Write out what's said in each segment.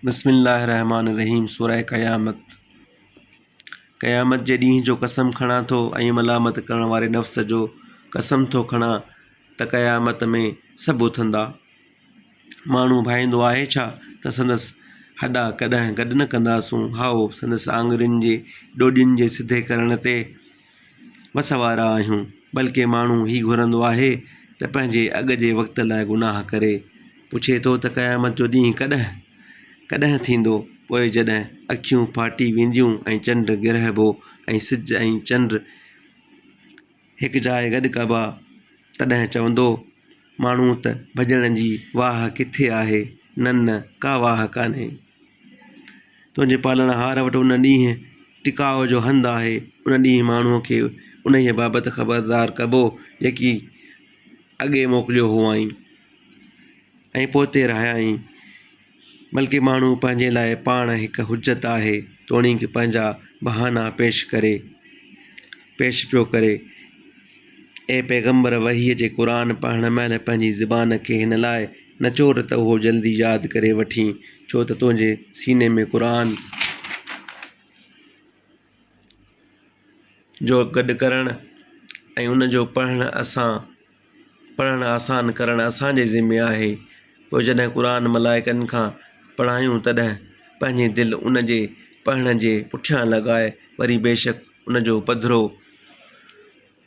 بسم الله الرحمٰن الرحيم سورة قيامت قيامت جي ڏينهن جو قسم کڻان ٿو ۽ ملامت ڪرڻ واري نفس جو قسم ٿو کڻان ته قيامت ۾ سڀ اٿندا. ماڻهو ڀائيندو آهي ڇا ته سندس هڏا ڪڏهن گڏ نه ڪنداسون؟ هائو، سندس آڱرين جي ڏوڏين جي سڌي ڪرڻ تي وس وارا آهيون، بلڪه ماڻهو هي گهرندو آهي ته پنهنجي اڳ جي وقت لاء گناهه ڪري. پڇي ٿو ته قيامت جو ڏينهن ڪڏهن، ڪڏهن ٿيندو؟ پوء جڏهن اکيون ڦاٽي وينديون ۽ چنڊ گرهبو ۽ سج ۽ چنڊ هڪ جاء گڏ ڪبا، تڏهن چوندو ماڻهو ته ڀڄڻ جي واهه ڪٿي آهي؟ نه نه، ڪا واهه ڪانهي. تنهنجي پالڻهار وٽ ان ڏينهن ٽڪاء جو هنڌ آهي. ان ڏينهن ماڻهوء کي انهيء بابت خبردار ڪبو، جيڪي اڳي موڪليو هئائين ۽ پوئتي رهيائين. بلڪه ماڻهو پنهنجي لاء پاڻ هڪ حجت آهي، توڻيڪ پنهنجا بهانا پيش ڪري پيش پيو ڪري. اي پيغمبر! وحيء جي قرآن پڙهڻ مهل پنهنجي زبان کي هن لاء نچوڙ ته اهو جلدي ياد ڪري وٺين، ڇو ته تنهنجي سيني ۾ قرآن جو گڏ ڪرڻ ۽ ان جو پڙهڻ اسان پڙهڻ آسان ڪرڻ اسان جي ذمي آهي. پوء جڏهن قرآن ملائڪن کان پڙهايون تڏهن پنهنجي دل ان جي پڙهڻ جي پٺيان لڳاء وري بيشڪ ان جو پڌرو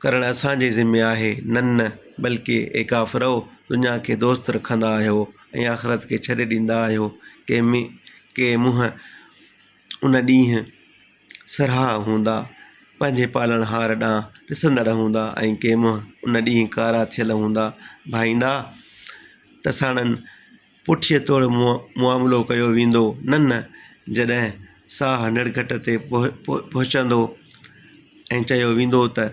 ڪرڻ اسان جي ذمي آهي، نه نه بلڪه اي ڪافرؤ! دنيا کي دوست رکندا آهيو ۽ آخرت کي ڇڏي ڏيندا آهيو، ڪي ڪي منهن ان ڏينهن سرها هوندا، پنهنجي پالڻهار ڏانهن ڏسندڙ هوندا ۽ ڪي منهن ان ڏينهن ڪارا ٿيل هوندا، ڀائيندا ته ساڻن پٺيء طور معاملو ڪيو ويندو، نه نه جڏهن ساهه نڙگهٽ تي پهچندو ۽ چيو ويندو ته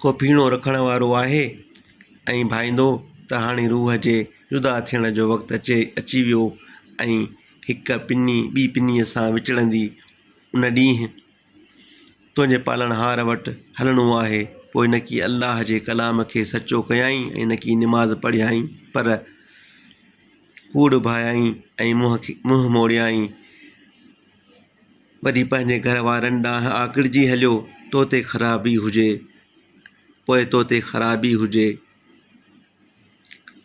ڪو ڦيڻو رکڻ وارو آهي ۽ ڀائيندو ته هاڻي روح جي جدا ٿيڻ جو وقت اچي اچي ويو ۽ هڪ پني ٻي پنيء سان وچڙندي ان ڏينهن تنهنجي پالڻهار وٽ هلڻو آهي. پوء نڪي الله جي ڪلام کي سچو ڪيائين ۽ نڪي نماز پڙهيائين پر ڪوڙ ڀايائين ۽ منهن موڙيائين. وري پنهنجي گهر وارن ڏانهن آڪڙجي هليو، تو تي خرابي هجي، پوء تو تي خرابي هجي.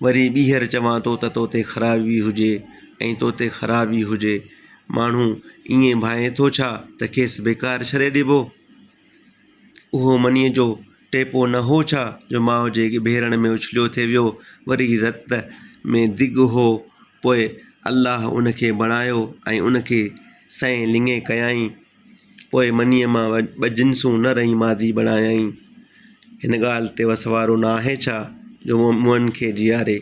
وري ٻيهر چوان ٿو ته تو تي خرابي هجي ۽ تو تي خرابي هجي. ماڻهو ائين ڀانئي ٿو ڇا ته کيس بيڪار ڇڏي ڏبو؟ اهو منيء جو ٽيپو نه هو ڇا جو ماء جي ڀيرڻ ۾ اڇليو ٿي ويو، وري رت ۾ دڳ هو، پوء الله ان کي بڻايو ۽ ان کي سئين لڱي ڪيائين. پوء منيء مان ٻه جنسون نر ۽ مادي بڻايائين. هن ڳالهه تي وس وارو نه آهي ڇا جو مئن کي جياري؟